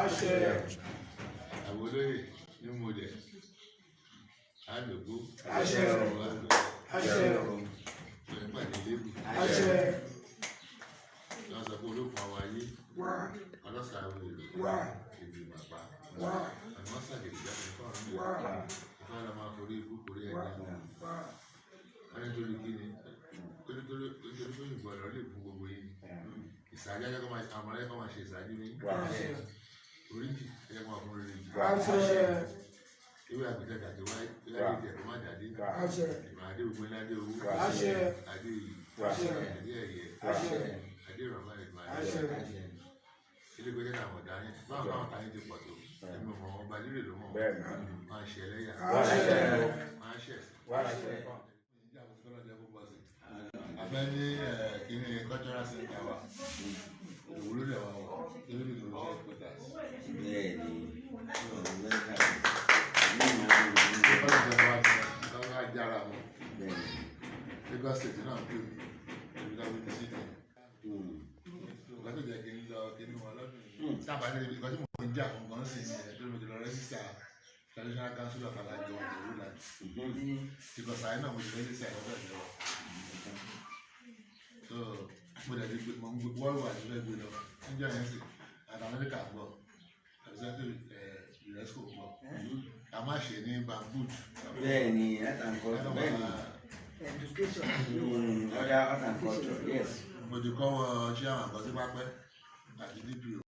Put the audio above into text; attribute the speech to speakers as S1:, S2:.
S1: Àṣẹ.
S2: Àwọn olóyè ní mo dẹ̀ àdògbò.
S1: Àṣẹ. Àṣẹ.
S2: Pẹ̀lú pàdé lébù.
S1: Àṣẹ.
S2: Lọ́wọ́ sọ pé olókùn àwọn ayé
S1: Wá.
S2: ọlọ́sà àwọn èrò
S1: Wá.
S2: ìgbìmọ̀ àpá
S1: Wá.
S2: àwọn sàgèdè jáde fọ́ọ̀rọ̀ mi.
S1: Wá.
S2: Ìfẹ́ lọ máa forí ikú forí
S1: Wá.
S2: ẹni.
S1: Wá.
S2: Wọ́n ní torí kí ni? Ó ní torí nítorí pé ìbọn ọ̀rọ̀ lè fún gbogbo yìí. Ìsáájú ajá kọ́ máa àwọn ọ̀rẹ́ kọ́ máa ṣe ìsáájú ní
S1: Àṣẹ.
S2: oríjì ẹ̀yẹ́ kọ́ máa fún oríjì.
S1: Àṣẹ.
S2: Ewé àgbẹ̀dẹ gàdé wáyé ládé ìjẹ̀ kó má dàdé.
S1: Àṣẹ.
S2: Ìmọ̀ adé gbogbo ńlá dé owó.
S1: Àṣẹ.
S2: Adé yìí.
S1: Àṣẹ.
S2: Adé ẹ̀yẹ.
S1: Àṣẹ.
S2: Adé ìrọ̀mọ́ ìgbà adé.
S1: Àṣẹ.
S2: Ilé gbẹ́jẹ́ náà wọ̀dà yín. Báwọn báwọn kan yín ti pọ̀ tó. Èmi ò mọ̀ wọn ba lílè ló mọ̀. Máa ń ṣe ẹlẹ́yà.
S1: Àṣẹ.
S2: Máa ń ṣẹ̀sìn. Abẹ́ ní kíní cultural center wa. Ìwúlò lẹ̀ wá wọ̀. Lórí mi ló ń ṣe headquarters.
S3: Bẹ́ẹ̀ni.
S2: Kọ́lá ìjọba wa ti lọ́wọ́ ajára wọn.
S3: Bẹ́ẹ̀ni.
S2: Lagos State náà pè mí. Èmi náà wí ní sídìí. Nǹkan tó jẹ́ kí n lọ kí ní wọn lọ́dún yìí. Tábà ní ibi kan tí mò ń jà fún gan sí ni ẹ̀ tó mo ti lọ register Traditional Council of Alajo Òwúlà. Ti Kọ̀sáyé náà mo ti register lọ́dọ̀ ìjọba. So mo dẹ̀ ti gbé mo ń gbé worldwide fẹ́ gbé lọ. Níjọ́ yẹn sì àti Amẹ́ríkà ń bọ̀. Representative UNESCO ń bọ̀. Ká má ṣe ní Bamboo.
S3: Bẹ́ẹ̀ni, art and culture, bẹ́ẹ̀ni.
S1: Education.
S3: Other art and culture, yes.
S2: Mo ti kọ́wọ́ chairman kan sí pápẹ́ àti DPO.